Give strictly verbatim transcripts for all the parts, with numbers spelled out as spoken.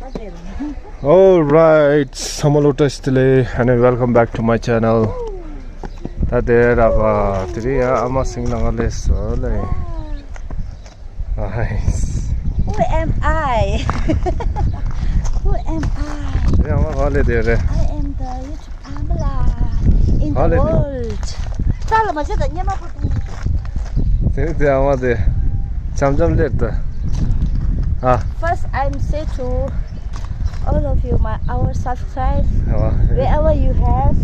Alright, ཚང་མ་ལ་བཀྲ་ཤིས་བདེ་ལེགས། And welcome back to my channel. ད་དེ་ར་ག་དེ་རིང་ཡང་ཨ་མ་སིང་ནང་ལ་སླེབས་སོང་ལེ། Nice. Who am I? Who am I? དེ་རིང་ཨ་མ་ག་ལ་དེ་རེད། I am the YouTube Amala in the world. ད་ལ་མ་བྱེད་ད་སྙེ་མ་པོ་དེ། དེ་དེ་ཨ་མ་དེ་འཆམ་འཆམ་སླེབས་ད། ཨ། First, I'm say to all of you, my our subscribe, wherever you have,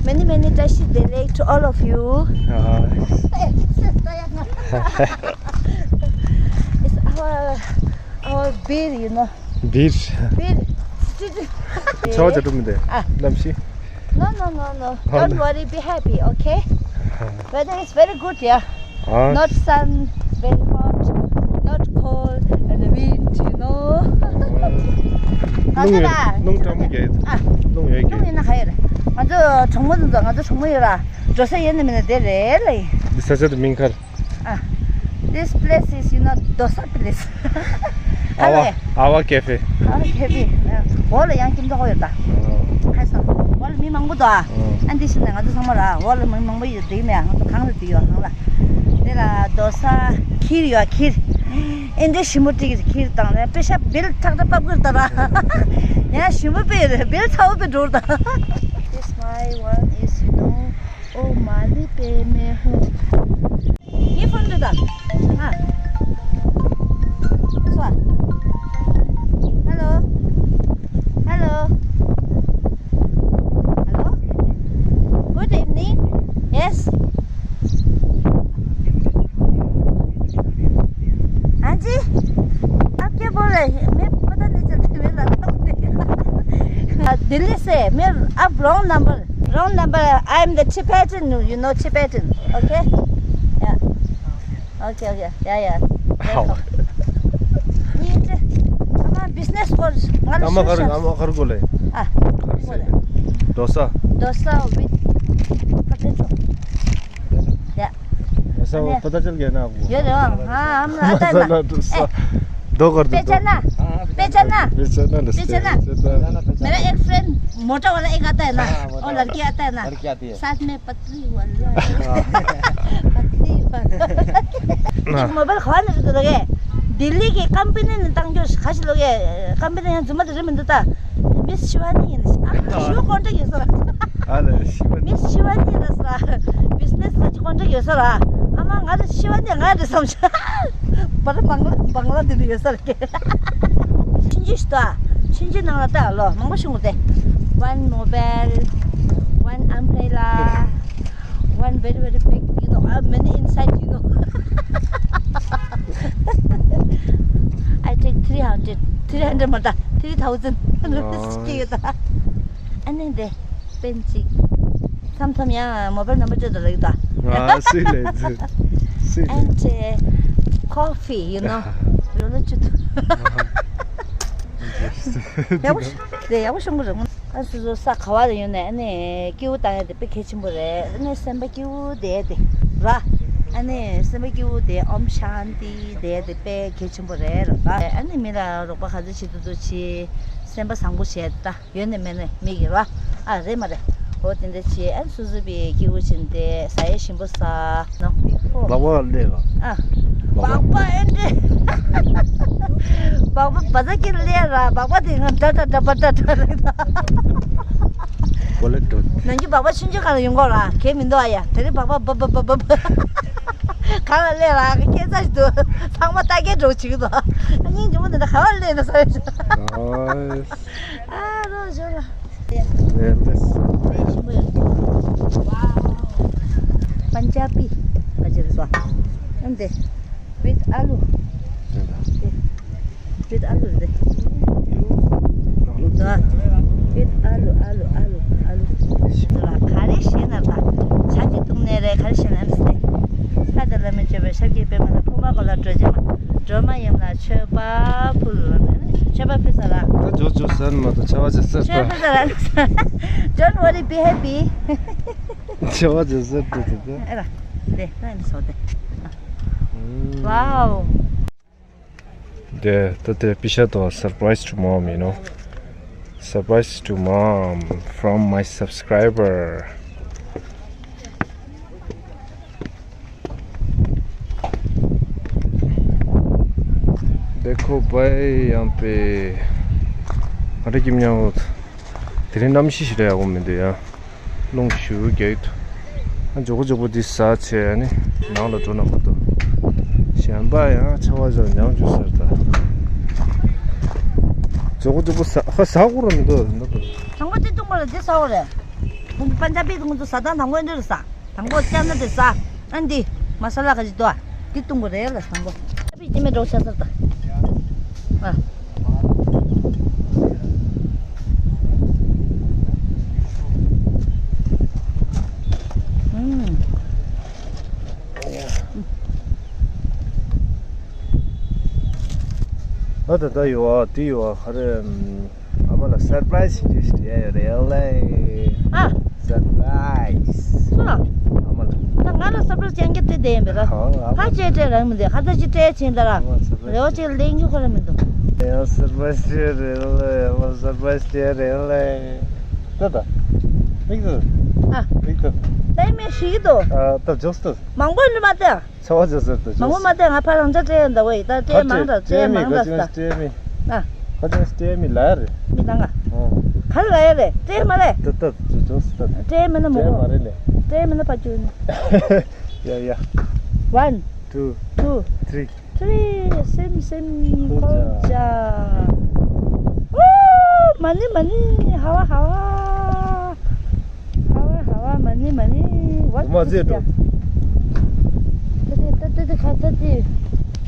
many many བཀྲ་ཤིས་བདེ་ལེགས to all of you. It's our our beer, you know. Beer. Beer. ཚོགས་ཅི་སྒྲུབ་མི་འདུག་ཨ། ལམ་ཤི། No, no, no, no. Don't worry, be happy, okay? Weather is very good, yeah. Not sun, very hot, not cold, and the wind, you know. རླུང་ཡོད། རླུང་གྲང་མོ་རྒྱག་ཡོད། ཨ། རླུང་ཡོད་རྒྱག་རླུང་ཡོད་ན་ཧ་ཡོད་རེད། ང་ཚོ་གྲོགས་མོ་ཚོ་ང་ཚོ་གྲོགས་མོ་ཡོད་ར། འགྲོ་ས་ཡོད་ནི་མིན་ན་དེ་རེད་ལེ། འདི་ས་ཆ་དེ་མིང་ག་རེད། ཨ། This place is, you know, dosa place. ཨ་ཝ། ཨ་ཝ་ཀེ་ཧྥེ། ཨ་ཝ་ཀེ་ཧྥེ། འོག་ལ་ཡང་ཁྱིམ་ཚང་ཡོད་ད། ཧ་སང་། འོག་ལ་མི་མང་པོ་འདུག་ཨ། ཨ་འདི་ཕྱིན་ནས་ང་ཚོ་ཚང་མ་ར་འོག་ལ་མི་མང་པོ་ཡོད་དེ་མེད་ང་ཚོ་གང་ལ་དེ་ཡོད་གང་ལ། དེ་ལ་རྡོ་ས་ཁིར་ཡོད་ཁིར། ཨིན་འདྲེ་ཞིམ་པོ་ཏིག་ཁིར་དང་ལ་པེ་ཤ་བིལ་ཐག་ཐག་པབ་གིར་ད་ར། ཡང་ཞིམ་པོ་པེ་རེད་བིལ་ཚ་བོ་པེ་འགྲོ་ར་ད། This my one is, you know, oh, མ་ལི་པེ་མེ་ཧོ། ངའི་ཕོན་འདི་དང་། ཨ། སོ། Hello. Hello. Hello. Good evening. Yes. हाँ जी। आप क्या बोल रहे हैं? मैं पता नहीं चलता, मैं लड़का हूँ। दिल्ली से। मैं, आप wrong number, wrong number। I am the Tibetan, you know Tibetan, okay? Yeah. Okay, okay. Yeah, yeah. Welcome. ཉིད། ཨ་མ་business course ང་ལ་ཨ་མ་ག་རེ། ཨ་མ་ག་རེ་གོ་ལེ། ཨ། ག་རེ་ཟེར། dosa། Dosa with potato. Yeah. Dosa with potato के ना वो। ཡོད་རེད་ཨ། ཨ་ཨ་མ་ཨ་ད་ན། Dosa། दो कर दो, दो। बेचना। बेचना। बेचना। बेचना। मेरा एक friend मोटा वाला एक आता है ना, हाँ, मोटा वाला। वो लड़की आता है ना, लड़की आती है। साथ में पतली वाला। पतली वाला। मोबाइल खवा नहीं तो लगे। दिल्ली की कंपनी ने तंग जो खास लोग है, कंपनी यहाँ जुम्मत रिम तो था। मिस शिवानी है ना। शिव कॉन्ट्रैक्ट ये सर। ཨ་ལ་ཤི་བ། མི་ཤི་བ་ཉིད་ལ་ས། བིས་ནེས་ལ་ཅི་ཀོན་ཊེག་ཡོད་ས་ར། ཨ་མ་ང་ལ་ཤི་བ་ཉིད་ང་རེད་བསམ་ཤག་བར་བང་ལ་བང་ལ་འདི་ལ་ཡོད་ས་ར་ཀེ། ཆུང་ཆུང་ཞིག་ད། ཆུང་ཆུང་ནང་ལ་ལྟ་ལོ་མང་པོ་ཤོང་གི་རེད། One mobile, one umbrella, one very very big, you know, uh, many inside, you know. I take three hundred, three hundred མ་ད། Three thousand. ཨ། ཀེ་ཡོད་ད། ཨ་ནི་འདི། པན་ཅིག་མཚམས་མཚམས་ཡང་མོ་བལ་ནམ་བར་བརྗོད་དུ་ལེགས་དང་། ཨ། སི་ལེ་ཛི། སི་ལེ། And uh, coffee, you know. རོ་ལོ་བཅུ་ཐུབ། ཡག་པོ་རེད། ཡག་པོ་བྱུང་གི་རེད། ཨ་སོ་སོ་ས་ག་བ་རེ་ཡོད་ནས་ཨ་ནི་སྐྱེ་བོ་བཏང་ཡ་དེ་དཔེ་གལ་ཆེན་པོ་རེད། ཨ་ནི་སེམས་པ་སྐྱིད་པོ་བསྡད་དེ་ར། ཨ་ནི་སེམས་པ་སྐྱིད་པོ་བསྡད་ཨོམ་ཤཱན་ཏི་བསྡད་དེ་དཔེ་གལ་ཆེན་པོ་རེད་ར། ཨ་ནི་མི་ལ་རོགས་པ་ག་ཚོད་བྱེད་ཐུབ་ཐུབ་བྱེད། སེམས་པ་བཟང་པོ་བྱས་ད། ཡོད་ནི་མེད་ནི་མི་གི་ར། ཨ་རེད་མ་རེད། འོ་དེ་འདྲ་བྱས་ཨ་སོ་སོ་པའི་སྐྱིད་པོ་བྱིན་ཏེ་ཟ་ཡས་ཞིམ་པོ་ཟ། ནོ། སྦག་སྦག་ལས་ལ། ཨ། སྦག་སྦག་ཨེ་འདྲ། སྦག་སྦག་བ་ཟ་གི་ལས་ར། སྦག་སྦག་དེ་ང་འདྲ་འདྲ་འདྲ་པ་འདྲ་འདྲ་རེད་ད། གོ་ལེ་འགྲོ། ནང་གི་སྦག་སྦག་ཆུང་ཆུང་ག་ལ་ཡོང་གོ་ར་གལ་མི་འདུག་ཨ་ཡ། དེ་རིང་སྦག་སྦག་བ་བ་བ་བ་བ། ག་ལ་ལས་ར་གི་སྐད་ཆ་ཞིག་འདུག་ཚང་མ་ལྟ་གི་འགྲོ་བྱེད་ཀྱི་འདུག་ཨ་སྙིང་རྗེ་མོ་འདི་འདྲ་ག་བ་ལས་ན་ཟ་ཡ་ཞིག་ཨ་རོ་ཞོ་ལ། ལས་ལས། Wow. Punjabi. Punjabi. And this with aloo. With aloo. With aloo, aloo, aloo, aloo. ག་རེ་བྱས་ན་ད། ཆ་གཅིག་བཏུང་ནས་རེད། ག་རེ་བྱས་ན་ཨམ་སྲས། ས་དེ་ལ་མི་བཅོས་པའི་ཤར་གྱི་པད་མ་ལ་ཕུག་པ་གོ་ལ་སྒྲོལ་ཆེན་མ། སྒྲོལ་མ་ཡུམ་ལ་མཆོད་པ་ཕུལ། མཆོད་པ་ཕུལ་ས་ར། ད་ཇོ་ཇོ་ཟེར་མ་གཏོགས་ཆ་བ་ཇི་ཟེར་ཆོས་ད། ཕུལ་ས་ར། Don't worry, be happy. ཆ་བ་ཇི་ཟེར་དུ་དུ་དུ། ཨེ་ར། དེ་ན་ཡིན་སོ་དེ། ཨུམ། Wow. དེ་ད་དེ་པི་ཤ་དོ། Surprise to mom, you know. Surprise to mom from my subscriber. देखो भाई, यहाँ पे अरे किम यहाँ हो? དེ་རིང་གནམ་གཤིས་ཞིག་རེད། ཡག་པོ་མི་འདུག་ཡ། རླུང་ཞེ་པོ་རྒྱག་གི་འདུག་ཨ་མགྱོགས་པོ་མགྱོགས་པོ་འདི་ཟ་བྱས། ཨ་ནི་ནང་ལ་འགྲོ་ན་མ་གཏོགས། གཞན་པ་ཡང་ཆར་པ་ཙམ་མྱངས་བཅུག་ཟེར་ད། མགྱོགས་པོ་མགྱོགས་པོ་ཟ། ཧ། ཟ་དགོས་ར་མི་འདུག་འདུག་དང་པོ་དེ་བཏུང་བ་ལ་འདི་ཟ་དགོས་རེད། ཁོང་ཚོ་པན་ཇ་པི་དེ་ཁོང་ཚོ་ཟ་སྟངས་དང་པོ་འདི་རེད་ཟ། དང་པོ་ཅ་ན་དེ་ཟ། ཨ་འདི་མ་ས་ལ་ག་ཅིག་འདུག་ཨ། འདི་བཏུང་དགོས་རེད་ལ། དང་པོ་ཨ་ཕི་སྐྱེ་མེད་འགྲོ་ཤ་ཚར་ད། ཨ། ཨུམ། ཨ་ད་ད་ཡོད་ཨ། དེ་ཡོད་ཨ། ག་རེ། ཨ་མ་ལ་སར་པ་རའི་སི་ཞིག་སྤྲད་ཡ་ཡོད་རེད་ལེ། ཨ། སར་པ་རའི་སི། སུ་ལ། ཨ་མ་ལ། ད་ང་ལ་སར་པ་རའི་སི་ཅན་གྱི་སྤྲད་བསྡད་ཡིན་པས་ར། ཨ་ཨ་མ། ཕར་ཅེ་སྤྲད་རང་མི་འདུག་ཁ་ཚ་ཅི་སྤྲད་ཕྱིན་ད་ར། ཨ་མ་སར་པ་རའི་སི། རེ་བ་ཅིག་ལེན་རྒྱུ་ཁོ་ར་མི་འདུག་ཡ་སར་པ་རའི་སི་སྤྲད་རེད་ལེ། ཨ་མ་སར་པ་རའི་སི་སྤྲད་རེད་ལེ། ད་ད། མིག་ཏུ། ཨ། མིག་ཏུ། ད་མི་ཤི་གི་འདུག་ཨ་ད་ཇོག་སི་ཏུ། མང་པོ་ནི་མ་ད། ཚ་བ་ཇོག་སི་ཏུ། མང་པོ་མ་ད། ང་ཕར་རང་ཅག་སྤྲད་ཡོད་འདུག་ཝེ། ད་སྤྲད་མང་ད། སྤྲད་མང་ད་ས། སྤྲད་མི། ཨ། ཁ་ཅན་སྤྲད་མི་ལ་རེད། མི་ལ་ང་། ཨོ། ག་ལ་ཡ་རེད། སྤྲད་མ་རེད། ད་ད་ཇོག་སི་ཏུ། སྤྲད་མི་ན་མོ། སྤྲད་མ་རེད་ལེ། སྤྲད་མི་ན་ཕ་ཅུ་ནི། ཡ་ཡ། One, two, two, three. ཁྲི་སིམ་སིམ་ཁོལ་ཅ། ཨོ། མ་ནི་མ་ནི། ཧ་བ་ཧ་བ། ཧ་བ་ཧ་བ། མ་ནི་མ་ནི། ཝ། མ་ཟེར་འགྲོ། ཏེ་ཏེ་ཏེ་ཏེ། ཁ་ཚ་ཏི།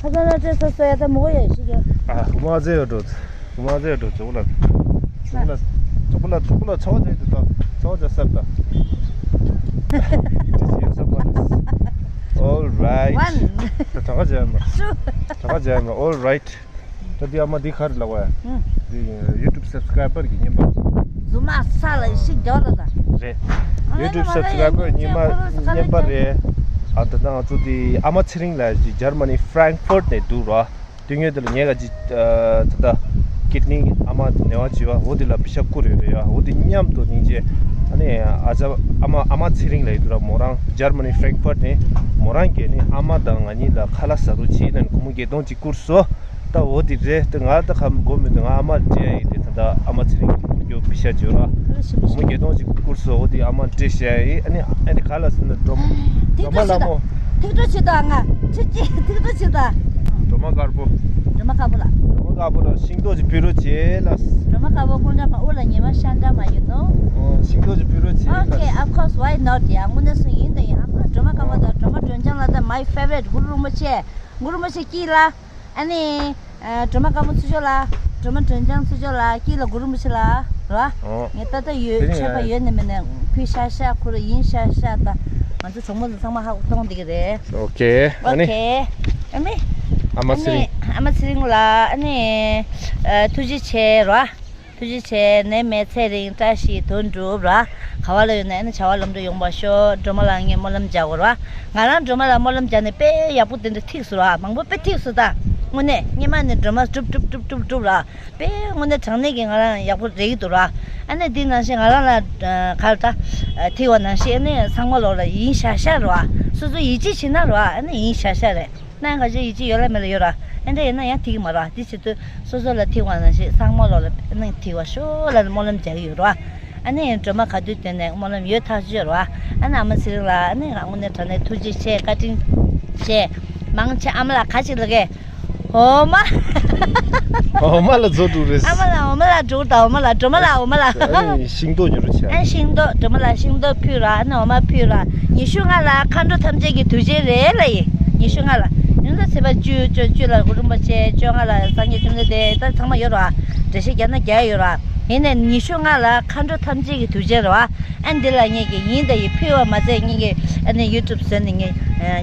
ཁ་ཚ་ན་ཅེ་ས་ས་ཡ་ད་མོ་ཡ་ཤི་ཡ། ཨ། མ་ཟེར་འགྲོ། མ་ཟེར་འགྲོ། ཅོག་ལ། ཅོག་ལ། ཅོག་ལ། ཅོག་ལ་ཚོགས་ཅན་དུ་ད། ཚོགས་ཅན་སབ་ད། དེ་བཞིན་སབ་པ་རེད། All right. One. ད་གྲངས་ཀ་ཅན་མ། Two. གྲངས་ཀ་ཅན་མ། All right. ད་འདི་ཨ་མ་འདི་ག་རེ་ལབ་པ་ཡ། ཨུ། འདི་ཡུ་ཊུབ་སབ་སི་ཀ་རའི་བར་གྱི་བརྙན་པར། རྫུན་མ་ས་ལ་ཤི་རྒྱག་ལ་ད། རེད། ཨ་ཡུ་ཊུབ་སབ་སི་ཀ་རའི་བར་བརྙན་པར། བརྙན་པར་རེད། ཨ་ད་ད་ང་ཚོ་འདི་ཨ་མ་ཚེ་རིང་ལགས་ཀྱི་འཇར་མ་ནི་ཧྥ་རན་ཧྥུར་ཊི་ནས་འདུག་ར། དུས་ངན་དེ་ལ་ངས་ག་ཅི་ད་ད་ཀིད་ནི་ཨ་མ་ནད་པ་བྱི་བ་འོ་དེ་ལ་པི་ཤ་བསྐུར་ཡོད་རེད་ཡ། འོ་དེ་མཉམ་དུ་སྙིང་རྗེ། ཨ་ནི་ཨ་ཅག་ཨ་མ་ཨ་མ་ཚེ་རིང་ལགས་ཡོད་དུས་ར། མོ་རང་འཇར་མ་ནི་ཧྥ་རན་ཧྥུར་ཊི་ནས་མོ་རང་གིས་ནི་ཨ་མ་དང་ང་གཉིས་ལ་ཁ་ལག་ཟ་རོགས་བྱེད་ལབ་ནས་སྒོར་མོ་བརྒྱད་སྟོང་ཅིག་བསྐུར་སོང་། ད་འོ་དེ་རེད། ད་ང་ད་ག་དགོས་མི་འདུག་ང་ཨ་མ་སྤྲད་ཡ་ཡིན་ཏེ། ད་ད་ཨ་མ་ཚེ་རིང་གི་སྐུ་སྐྱོ་པི་ཤ་བྱོས་ར། སྒོར་མོ་བརྒྱད་སྟོང་ཅིག་བསྐུར་སོང་། འོ་དེ་ཨ་མ་སྤྲད་བཞག་ཡིན། ཨ་ནི་ཨ་ནི་ག་ལ་ཟེར་ན་སྒྲོལ་མ། ཐིག་སྒྲོལ་མ་ལྷ་མོ། ཐིག་སྒྲོལ་བྱེད་དང་ང་ཁྲི་ཅི་ཐིག་སྒྲོལ་བྱེད་དང་། སྒྲོལ་མ་དཀར་པོ། སྒྲོལ་མ་དཀར་པོ་ལ། སྒྲོལ་མ་དཀར་པོ་ལ་ཤིང་ཏོག་ཅིག་ཕུལ་རོགས་བྱེད་ལ། སྒྲོལ་མ་དཀར་པོ་ཀུན་འདྲ་མ་ཨུ་ལ་ཉི་མ་ཤར་འདྲ་མ་ཡིན་ནོ། ཨོ། ཤིང་ཏོག་ཅིག་ཕུལ་རོགས་བྱེད་ལ། Okay, of course, why not? ཡ་དངོས་གནས་སུ་ཡིན་ད་ཡིན། ཨ་མ་སྒྲོལ་མ་དཀར་པོ་དང་སྒྲོལ་མ་སྒྲོལ་ལྗང་ལ་དང་། My favorite གུ་རུ་རིན་པོ་ཆེ། གུ་རུ་རིན་པོ་ཆེ་དཀྱིལ་ལ། ཨ་ནི། ཨ། སྒྲོལ་མ་དཀར་མོ་ཚུར་ཕྱོགས་ལ། སྒྲོལ་མ་སྒྲོལ་ལྗང་ཚུར་ཕྱོགས་ལ། དཀྱིལ་ལ་གུ་རུ་རིན་པོ་ཆེ་ལ། རོ། ཨོ། ངས་ད་ལྟ་ཡོད། དེ་ནི་ཆད་པ་ཡོད་ནི་མེད་ནི་ཕུལ་ཤག་ཤག་ཁུར་ཡིན་ཤག་ཤག་ད་ང་ཚོ་གྲོགས་མོ་ཚོ་ཚང་མ་ཧ་གོ་མཐོང་བསྡད་ཀྱི་རེད། ཨོ་ཁེ། ཨ་ནི། ཨོ་ཁེ། ཨ་ནི། ཨ་མ་ཚེ་རིང་། ཨ་མ་ཚེ་རིང་ལ་ཨ་ནི། ཨ། ཐུགས་རྗེ་ཆེ་རོ། ཐུགས་རྗེ་ཆེ། ནད་མེད་ཚེ་རིང་བཀྲ་ཤིས་དོན་འགྲུབ་ར། ག་བ་ལ་ཡོད་ན་ཨ་ནི་བྱ་བ་ལམ་འགྲོ་ཡོང་བ་ཤོག་སྒྲོལ་མ་ལགས་ངས་སྨོན་ལམ་རྒྱག་གོ་ར། ང་རང་སྒྲོལ་མ་ལ་སྨོན་ལམ་རྒྱག་ནས་དཔེ་ཡག་པོ་དེ་འདྲ་ཐིག་སོང་ར། མང་པོ་དཔེ་ཐིག་སོང་ད། དངོས་གནས་སྔོན་མ་ནས་སྒྲོལ་མ་སྒྲུབ་སྒྲུབ་སྒྲུབ་སྒྲུབ་སྒྲུབ་ར། དཔེ་དངོས་གནས་དྲང་གནས་ཀྱི་ང་རང་ཡག་པོ་རེད་ཀྱི་འདུག་ར། ཨ་ནི་འདི་ནང་བཞིན་ང་རང་ལ་ག་རེ་ད་ཐིག་པ་ནང་བཞིན་ཨ་ནི་ཚང་མ་ལོག་ལ་ཡིན་ཤག་ཤག་ར། སོ་སོ་ཡིད་ཆེས་བྱེད་ན་ར་ཨ་ནི་ཡིན་ཤག་ཤག་རེད། ནང་ག་ཅིག་ཡིད་ཆེས་ཡོད་ལ་མེད་ལ་ཡོད་ར། ཨེ་འདྲ་ཡིན་ན་ཡང་ཐིག་གི་མ་ར། དེ་བྱེད་དུས་སོ་སོ་ལ་ཐིག་པ་ནང་བཞིན་ཚང་མ་ལོག་ལ་ནང་ཐིག་པ་ཤོག་ལབ་ནས་སྨོན་ལམ་རྒྱག་གི་ཡོད་ར། ཨ་ནི་སྒྲོལ་མ་ག་དུས་དོན་ནས་སྨོན་ལམ་ཡོད་ཐག་ཆོད་ར། ཨ་ནི་ཨ་མ་ཚེ་རིང་ལ་ཨ་ནི་དངོས་གནས་དྲང་གནས་ཐུགས་རྗེ་ཆེ། བཀའ་དྲིན་ཆེ། མང་ཆེ། ཨ་མ་ལགས་ག་ཅིག་ལབ་གས། འོ་མ། འོ་མ་ལ་རྫོགས་འགྲོ་རེད། ཨ་མ་ལགས་འོ་མ་ལ་འགྲོ་དང་། འོ་མ་ལ། སྒྲོལ་མ་ལགས་འོ་མ་ལ། ཨ་ནི་ཤིང་ཏོག་ཉོ་རོགས་བྱས། ཨ་ཤིང་ཏོག་སྒྲོལ་མ་ལགས་ཤིང་ཏོག་ཕུལ་ར། ཨ་ནི་འོ་མ་ཕུལ་ར། ཉི་ཤུ་ལྔ་ལ་མཁའ་འགྲོ་ཐམས་ཅད་ཀྱི་དུས་ཆེན་རེད་ལ་ཡིན། ཉི་ཤུ་ལྔ་ལ། ཡིན་ན་ཚེས་པ་བཅུ་བཅུ་བཅུ་ལ་གུ་རུ་རིན་པོ་ཆེ། བཅོ་ལྔ་ལ་སངས་རྒྱས་བཅོམ་ལྡན་འདས། ད་ཚང་མ་ཡོད་ར། འགྲེལ་བཤད་རྒྱག་ན་རྒྱག་ཡོད་ར། ཡིན་ནའི་ཉི་ཤུ་ལྔ་ལ་མཁའ་འགྲོ་ཐམས་ཅད་ཀྱི་དུས་ཆེན་རེད་བ། ཨ་འདི་ལ་ངེད་ཀྱིས་ཡིན་ད་ཡིན་ཕུལ་བ་མ་ཚད་ངེད་ཀྱིས་ཨ་ནི་ཡུ་ཊུབ་བཟོས་ནས་ངས་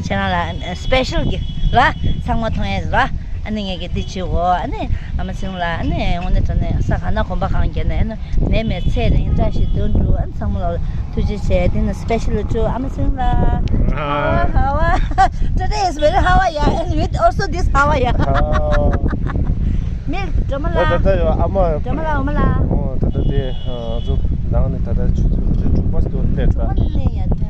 ཁྱེད་རང་ལ་སི་པེ་ཤལ་གྱི་ར་ཚང་མ་མཐོང་ཡས་ར། ཨ་ནི་ངེད་ཀྱིས་འདི་བྱེད་འོ། ཨ་ནི་ཨ་མ་ཚེ་རིང་ལ་ཨ་ནི་དངོས་གནས་དྲང་གནས་ས་ག་ན་གོམ་པ་གང་བརྒྱབ་ནས་ཨ་ནི་ནད་མེད་ཚེ་རིང་བཀྲ་ཤིས་དོན་འགྲུབ། ཨ་ནི་ཚང་མ་ལ་ཐུགས་རྗེ་ཆེ། འདི་ནི་སི་པེ་ཤལ་བྱོས་ཨ་མ་ཚེ་རིང་ལ། ཧ་བ་ཧ་བ། Today is very ཧ་བ་ཡ། And with also this ཧ་བ་ཡ། ཡེ་སྒྲོལ་མ་ལགས། ད་ལྟ་ཡོད་ཨ་མ། སྒྲོལ་མ་ལགས། འོ་མ་ལགས། ཨོ་ད་ལྟ་དེ་ང་ཚོ་ནང་ནས་ད་ལྟ་ཆུ་ཚོད་དྲུག་པ་དེ་སླེབས་ད།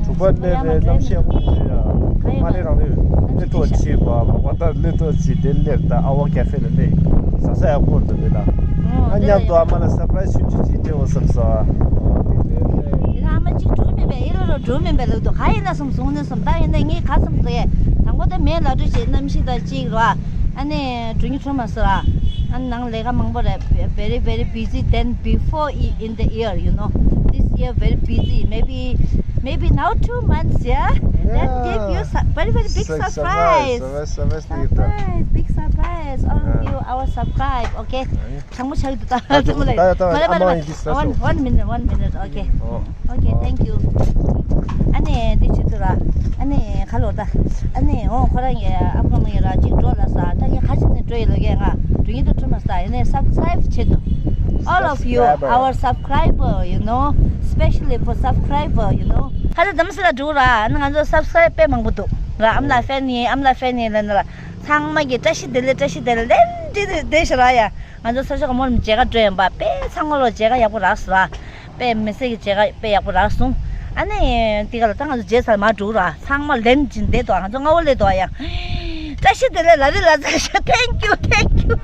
དྲུག་པ་སླེབས་རེད། གནམ་གཤིས་ཡག་པོ་ཡོད་ཡ། མ་ལེ་རང་ལེ་སླེབས་ཐོག་ཆེ་བ་བ་ད་སླེབས་ཐོག་ཆེ་དེ་སླེབས་ད། ཨ་ཝ་ཀེ་ཧྥེ་ལ་སླེབས། ཟ་ས་ཡག་པོ་འདུག་དེ་ལ། ཨ་མཉམ་དུ་ཨ་མ་ལ་སར་པ་རའི་སི་ཆུང་ཆུང་ཅིག་སྤྲད་འོ་བསམ་སོང་། དེ་ལ་ཨ་མ་གཅིག་འགྲོ་མིན་པས་ཨི་རོ་རོ་འགྲོ་མིན་པས་ལབ་འདུག་ག་ཡིན་ན་སོང་སོང་ནས་སོང་ད་ཡིན་ན་ངས་ག་བསམ་སོང་ཡས་དང་པོ་ད་མེད་ལ་འགྲོ་བྱེད་གནམ་གཤིས་ད་གཅིག་རོ། ཨ་ནི་འགྲོ་ཉུ་འཕྲོ་མ་སོང་ར། ཨ་ནི་ནང་ལས་ཀ་མང་པོ་རེད། Very very busy than before in the year, you know. This year very busy. Maybe maybe now two months, yeah. That give you su- very very big surprise. Surprise, surprise, big surprise. All of you, our subscribe, okay? གྲང་མོ་ཆགས་འདུག་ད། ད་ད་ད་ད་ད། One one minute, one minute, okay. Okay, thank you. ཨ་ནི་འདི་བྱེད་དུ་ར། ཨ་ནི་ཁ་ལོ་ད། ཨ་ནི་འོ་ཁོ་རང་གི་ཨ་ཁུ་མ་ཡི་ར་གཅིག་འགྲོ་ལ་ས། ད་ངས་ཁ་ཅིག་ནས་འགྲོ་ཡི་ལོ་གས་ང་འགྲོ་ཡི་དུ་ཁྲོ་མ་ས། ཡིན་ནས་subscribe བྱེད་དུ། All of you, our subscriber, you know, especially for subscriber, you know. ཁ་ཅིག་དམ་སི་ལ་འགྲོ་ར། ཨ་ནི་ང་ཚོ་subscribe དཔེ་མང་པོ་འདུག་ར། ཨམ་ལ་ཧྥེན་ཡིན། ཨམ་ལ་ཧྥེན་ཡིན་ལ་ནི་ར། ཚང་མ་གི་བཀྲ་ཤིས་བདེ་ལེགས། བཀྲ་ཤིས་བདེ་ལེགས་ལན་འདི་འདི་ཤ་ར་ཡ། ང་ཚོ་ས་ཆ་ག་མོར་མཇལ་ཁ་འགྲོ་ཡིན་པ་དཔེ་ཚང་མ་ལོ་མཇལ་ཁ་ཡག་པོ་རག་སོང་ར། དཔེ་མི་སེར་གྱི་མཇལ་ཁ་དཔེ་ཡག་པོ་རག་སོང་། ཨ་ནི་འདི་ག་ལ་ད་ང་ཚོ་མཇལ་ཚར་མ་འགྲོ་ར། ཚང་མ་ལན་བྱིན་བསྡད་དོ། ང་ཚོ་སྔ་བོ་སླེབས་དོ་ཡ། བཀྲ་ཤིས་བདེ་ལེགས་ལ་རི་ལ་ཚ་ཤ། Thank you, thank you.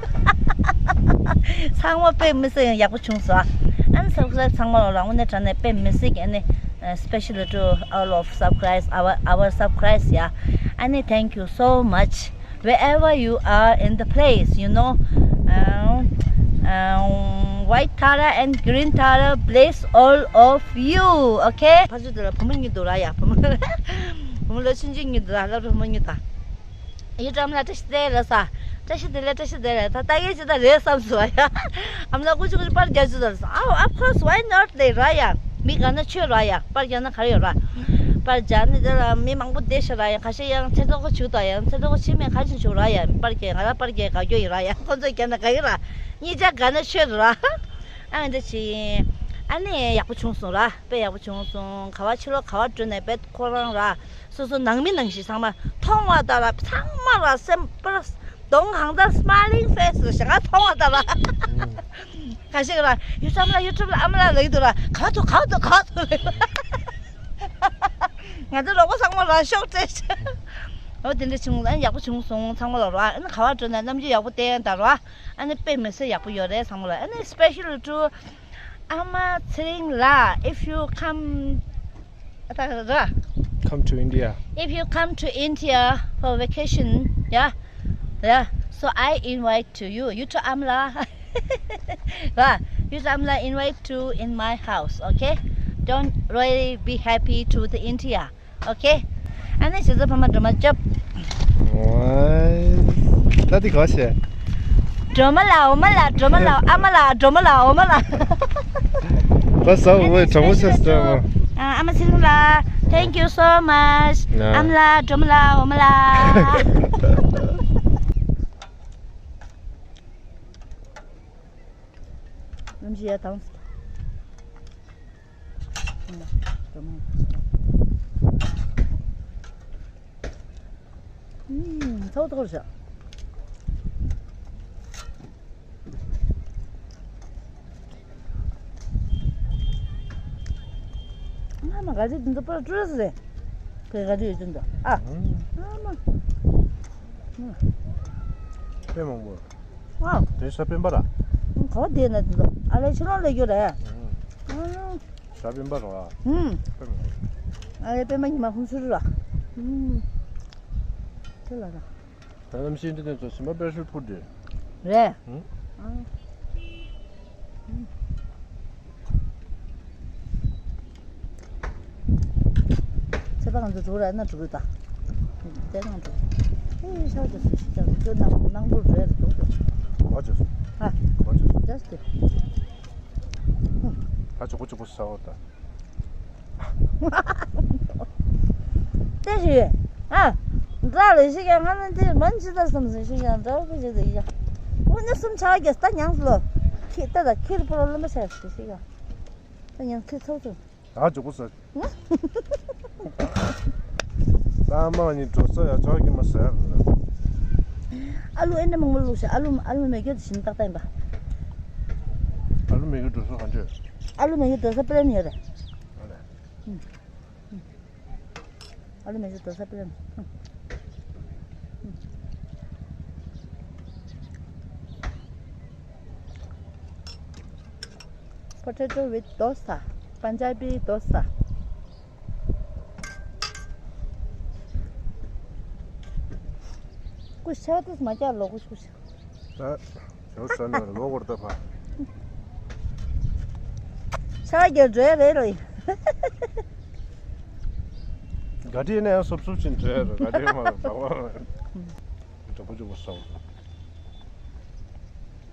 ཚང་མ་དཔེ་མི་སྲིད་ཡག་པོ་བྱུང་སོང་། ཨ་ནི་སབ་སི་ཀ་རབ་ཚང་མ་ལ་རང་དངོས་གནས་དྲང་གནས་དཔེ་མི་སྲིད་ཀྱི། ཨ་ནི་special to all of subscribers, our our subscribers, yeah. ཨ་ནི་thank you so much. Wherever you are in the place, you know, um, um, white Tara and green Tara bless all of you, okay? ཕ་ཚོ་དེ་ལ་བུ་མོ་གཉིས་འདུག་ར་ཡ། བུ་མོ་བུ་མོ་ལོ་ཆུང་ཆུང་གཉིས་འདུག་ར། སློབ་གྲོགས་བུ་མོ་གཉིས་དང་། ཡུལ་གྲམ་ལ་བཀྲ་ཤིས་བདེ་ལེགས་ས། བཀྲ་ཤིས་བདེ་ལེགས། བཀྲ་ཤིས་བདེ་ལེགས། ད་ལྟ་ཡེ་ཅི་ད་རེད་བསམ་སོང་ཡ། ཨམ་ལ་ཀུ་ཅི་ཀུ་ཅི་པར་རྒྱག་ཅི་ད་ལ་སོང་། ཨའོ། Of course, why not? ལེ་ར་ཡ། མི་ག་ན་ཆོས་ར་ཡ། པར་རྒྱག་ན་ག་རེ་ཡོད་ར། པར་རྒྱག་ནི་དེ་ལ་མི་མང་པོ་བསྡད་ཤ་ར་ཡ། ཁ་ཤས་ཡང་ཚེ་ཐོག་ཁ་བྱུག་ད་ཡང་ཚེ་ཐོག་ཁ་ཕྱི་མས་ཁ་ཅིག་བྱུག་ར་ཡ། པར་རྒྱག་ང་ར་པར་རྒྱག་ག་རྒྱུ་ཡི་ར་ཡ། ཁོ་ཚོས་རྒྱག་ན་ག་ཡི་ར། གཉིས་ཆ་ག་ན་ཆོས་ར། ཨ་འདི་ཅི། ཨ་ནི་ཡག་པོ་བྱུང་སོང་ར། དཔེ་ཡག་པོ་བྱུང་སོང་། ག་བ་ཕྱི་ལོགས་ག་བ་འགྲོ་ནས་དཔེ་ཁོ་རང་ར། སོ་སོ་ནང་མི་ནང་བཞིན་ཚང་མ་མཐོང་བ་ལྟར་ལ་ཚང་མ་ལ་སེམས་པར་གདོང་ཧང་ད་smiling face ཞེ་ག་མཐོང་བ་ལྟར་ལ། ཁ་ཤས་ལ་ཡུ་ཊུབ་ལ་ཡུ་ཊུབ་ལ་ཨ་མ་ལགས་ལབ་ཀྱི་འདུག་ལ། ག་བ་འདུག་ག་བ་འདུག་ག་བ་འདུག་ལབ། ང་ཚོ་རོགས་པ་ཚང་མ་ལ་ཤོག་སྤྲད་ཤག་འོ་དེ་འདྲ་བྱུང་ཨ་ནི་ཡག་པོ་བྱུང་སོང་། ཚང་མ་ལ་རོ། ཨ་ནི་ག་བ་འགྲོ་ན་རྣམ་འགྱུར་ཡག་པོ་བསྟན་ད་རོ། ཨ་ནི་དཔེ་མི་སྲིད་ཡག་པོ་ཡོད་རེད་ཚང་མ་ལ། ཨ་ནི་special to ཨ་མ་ཚེ་རིང་ལགས། If you come, ཨ་ད་ར། Come to India. If you come to India for vacation, yeah, yeah. So I invite to you. You to ཨ་མ་ལགས། ར། You to ཨ་མ་ལགས་invite to in my house, okay? Don't really be happy to the India. Okay. ཨ་ནི་ཞེ་ས་ཕ་མ་སྒྲོལ་མ་སྐྱོབ། ད་འདི་ག་བྱས། སྒྲོལ་མ་ལགས། འོ་མ་ལགས། སྒྲོལ་མ་ལགས། ཨ་མ་ལགས། སྒྲོལ་མ་ལགས། འོ་མ་ལགས། ད་ཟ་འོ་དྲང་པོ་བྱས་ཟེར་མ། ཨ་མ་ཚེ་རིང་ལགས། Thank you so much. ཨ་མ་ལགས། སྒྲོལ་མ་ལགས། འོ་མ་ལགས། གནམ་གཤིས་ཡག་དང་། ཚ་བོ་ཐོར་བཞག་ང་མ་ག་ཚོད་འདི་ཚོ་པར་སྤྲོད་ས་རེད། ཁོས་ག་ཚོད་ཡོད་ཚོད་འདུག་ཨ། ཨ་མ། དཔེ་མང་པོ། ཨ། དེ་ས་སྤེན་པ་ར། ག་བ་བསྡད་ན་འདི་ཚོ་ཨ་ལས་ཕྱི་ལོགས་ལ་ཡོད་རེད། ཨ། ཞྭ་སྤེན་པ་ར། ཨུམ། ཨ་ལས་སྤེན་པ་ཉི་མ་ཧུན་སུར་ར། ཨུམ། དེ་ལ་ར། ད་གནམ་གཤིས་འདི་དེ་ཚོ་ཞིམ་པ་དཔེ་ཤོད་ཕུར་དེ། རེད། ཨུམ། ཨ། ཨུམ། ཚེ་པ་ང་ཚོ་འགྲོ་ར་ན་འགྲོ་གི་ད། དེ་ནང་འགྲོ། ཨེ་ཤ་རྒྱ་སུ་ཞིག་ཀྱང་ཁྱོད་ནང་ནང་པོ་རེད་འགྲོ་འགྲོ། གོ་ཅོ། ཨ། གོ་ཅོ། Just ད་ཅོ་གོ་ཅོ་གོ་ས་འོ་ད། ཏེ་ཞིག་ཨ། འདྲ་ལས་ཞིག་ཡང་ང་ནི་དེ་མན་ཇི་ལྟར་བསམ་ཟིན་ཞིག་ཡང་འདྲ་བོ་ཞིག་ཡ། འུ་ནི་སུམ་ཆ་གེ་ད་ཉང་ལོ། ཁྱི་ད་ད་ཁྱི་རུ་པོ་ལོ་ལོ་མ་ཆ་ཞིག་ཡ། ད་ཉང་ཁྱི་ཚོ་ཚོ། ད་ཇོ་གོ་ས། ད་མ་ནི་འགྲོ་ས་ཡ་ཇོ་གི་མ་ཟེར། ཨ་ལུ་ཨེ་འདྲ་མང་པོ་བླུགས་ཤག་ཨ་ལུ་ཨ་ལུ་མེ་སྒྱོགས་དེ་བཞིན་ཏག་ཏག་ཡིན་པ། ཨ་ལུ་མེ་སྒྱོགས་འགྲོ་ས་ག་འདྲ་ཡོད། ཨ་ལུ་མེ་སྒྱོགས་འགྲོ་ས་པི་ལེན་ཡོད་རེད། ཨ་ལས། ཨུམ། ཨུམ། ཨ་ལུ་མེ་སྒྱོགས་འགྲོ་ས་པི་ལེན། ཨུམ། ཨུམ། Potato with dosa, Punjabi dosa. ཀུ་ཤ་ཏིས་མ་བཀྱག་ལོ་ཀུ་ཤ་ཀུ་ཤ། ད་ཞོ་ཟ་ནས་ལོ་གོར་ད་ཕ། ཤ་རྒྱ་འགྲོ་ཡ་རེད་ལོ་ཡིན། ག་དེ་ནས་ཡང་སོབ་སོབ་ཕྱིན་འགྲོ་ཡ་རེད། ག་དེ་མ་རེད། འདྲ་པོ་འདྲ་པོ་ཟ་བ།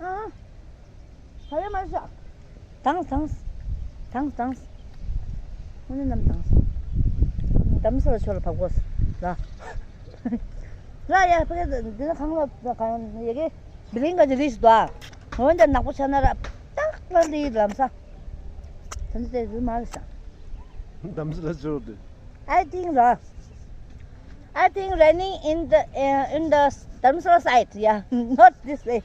ཨ། ཕ་ཡ་མ་ཤ། དྭངས་དྭངས། དྭངས་དྭངས། དངོས་གནས་གནམ་དྭངས། དྷ་རམ་ས་ལ་ཕྱོགས་ལ་བབས་དགོས། ལ། ལ་ཡ་ཕ་གི་འདི་ན་གང་ལ་གང་ཡ་གི་བི་ལིང་ག་ཅི་རིས་དོ། འོན་ཏེ་ནག་པོ་ཆགས་ན་ར་ཏག་ཏག་ལི་ལམ་ས། ད་ནི་དེ་རི་མ་རེད་ས། དྷ་རམ་ས་ལ་ཕྱོགས་དེ། I think ར། I think raining in the uh, in the Dharamsala side, yeah, not this way.